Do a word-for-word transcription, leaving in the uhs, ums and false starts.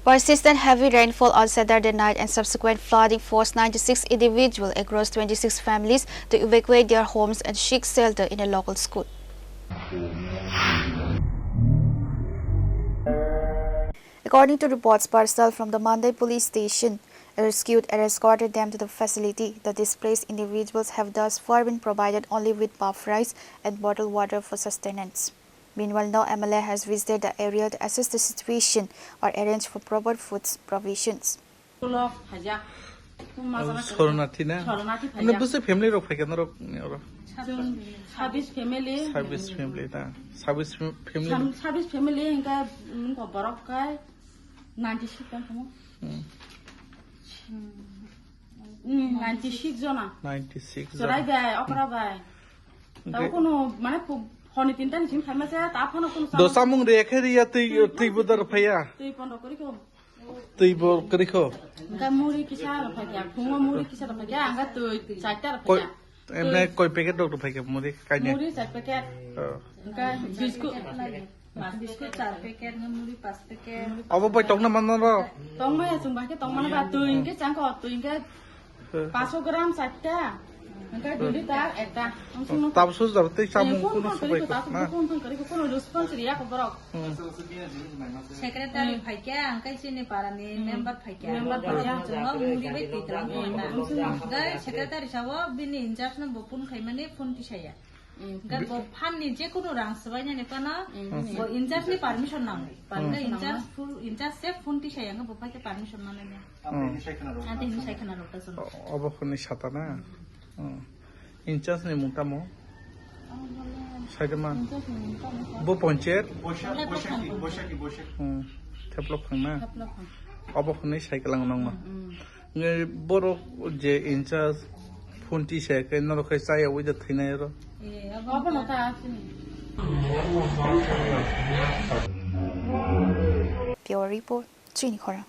Persistent heavy rainfall on Saturday night and subsequent flooding forced ninety-six individuals across twenty-six families to evacuate their homes and seek shelter in a local school. According to reports, personnel from the Mandai police station rescued and escorted them to the facility. The displaced individuals have thus far been provided only with puff rice and bottled water for sustenance. Meanwhile, no M L A has visited the area to assess the situation or arrange for proper food provisions. Sornathi na? Sornathi. Amne bwsai family rok phaikha norok ni oro? Chwng sabis family. Sabis family na? Sabis fam-, family. Sam-, sabis family hingka, mm, borok kai ninety six kan kamu? Hmm. Hmm, ninety six jona. Ninety six jona. Chwrai bai, okra bai. Tao kono, mane, honi tinta ni simi phaima se, ta phano kono. Do samung re khe riya twi, twi budar phaiya. Twi pondo kori ko. Twi bo kwrwi kho. Hingke muri kisa rok phaikha, phungo muri kisa rok phaikha, hingke twi charta rok phaikha. Emne koi packet rok phaikha muri kainwi? Muri char packet. Oh. Hingke biscuit. Biscuit char packet, hingke muri pas packet. Obo bai tongna manna ro? Tongmaya chwng bai khe tongmani ba twi hingke changkho, twi hingke Paso gram chatta. Hingke dui liter ekta. Tabso jaro tei samung kono subai ko na. Kono response riya ko borok. Hmm. Secretary phaikha, hingke chini para ni member phaikha. Member phaikha. Chwng muri bai twi tlang ko na. Hingke secretary sabo bini in charge no bo phone khaimani phone tisaya. Hingke bo phan ni je kono rang swbainani phano bo in charge ni permission nango. Hingke in charge full, in charge se phone tisaya hingke bo phaikha permission manani. Ante hini sai khwna rok ta chwng. O-, obo hwnwi sata na? Hmm. In charge ni mung tamo? Saida man. Bo poncher? Boshaki, Boshaki, Boshaki. Hmm. Theplo phangna? Theplo phang. Obo hwnwi sai kwlang nangma. Hmm. Nge borok je in charge phone tisaya khe norok khai chaya ui da thwinai oro. Eh, obo no ta asini. Pure report, chini khorang.